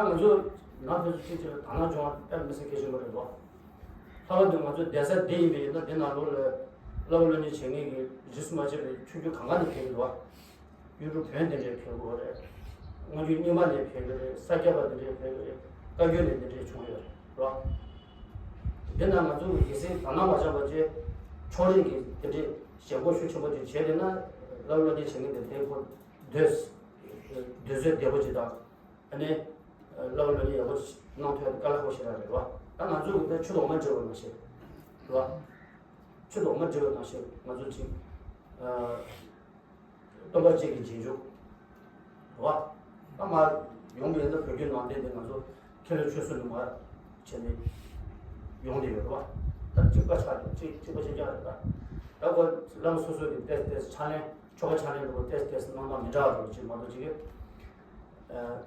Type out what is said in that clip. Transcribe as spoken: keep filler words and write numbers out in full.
ང་ཚོ་ནང་དེ་ཚོ་ཅིག་ཅིག་ལ་དག་སྣང་བྱུང་བ་དཔེ་མི་སྲིད་གལ་ཆེན་པོ་རེད་འདུག་ལྷག་པར་དུ་ང་ཚོ་བསྡད་ས་འདི་ཡིན་པ་ཡིན་ན། འདི་ནང་ལོགས་ལ་བསླབ་པ་སློབ་གཉེར་བྱེད་མཁན་གྱི་རིས་སུ་མ་ཆད་པའི་ཆུང་ཆུང་གང་ག་ནས་ཕེབས་ཀྱི་འདུག་ཡུལ་གྲུ་བོན་དེ་འདྲས་ཕེབས་ཀྱི་རེད། སྔོན་ཆད་རྙིང་མ་ནས་ཕེབས་ཀྱི་རེད། ས་སྐྱ་པ་དེ་འདྲས་ཕེབས་ཀྱི་རེད། བཀའ་བརྒྱུད་ནས་དེ་འདྲས་བྱུང་ཡོད་རེད། འདི་ན་ང་ཚོ་གི་གལ་སྲིད་དག་སྣང་མ་བྱས་པ་བྱས། ཕྱོགས་རིས་ཀྱི་དེ་འདྲས་ཞེན་ཁོག་ཤུགས་ཆེན་པོ་ཅིག་བྱས་བསྡད་ན། བསླབ་པ་སློབ་གཉེར་བྱེད་མཁན་དེ་དེའི་སྐོར་སྡོད་སྡོད་ཚོད་བདེ་པོ་ཅིག་དང་། ཨ་ནི་བསླབ་པ་སློབ་གཉེར་ཡག་པོ་གནང་ཐུབ་ཡག་དཀའ་ལས་ཁག་པོ་ཞེ་དྲག་རེད་བ། ད་ང་ཚོ་གི་ད་ཆུ་དོག་མ་འདྲ་བ་ནང་བཞིན་རེད་བ། ཆུ་དོག་མ་འདྲ་བ་ནང་བཞིན་ང་ཚོ་ཅིག་སྟོན་པ་གཅིག་གི་རྗེས་འཇུག་རེད་བ། ད་མར་ཡོང་གི་ཡིན་ན། བོད་བརྒྱུད་ནང་བསྟན་དེ་ང་ཚོ་ཁེ་ལས་ཆོས་སྲུང་ནས་མར་བྱས་ནས་ཡོང་བསྡད་ཡོད་རེད་བ། ད་གཅིག་པ་ཆགས་ཀྱི་གཅིག་གཅིག་པ་གཅིག་རྐྱང་རེད། ད་ད་གོ་བླ་མ་སོ་སོ་གི་ཏོག་ཙམ་ཏོག་ཙམ་ཕྱག་ལེན། ཆོ་ག་ཕྱག་ལེན་འདྲ་པོ་ཏོག་ཙམ་ཏོག་ཙམ་གནང་སྟངས་མི་འདྲ་བ་འདྲ་པོ་ཅིག་མ་གཏོགས་ཅིག་གི་རྩ་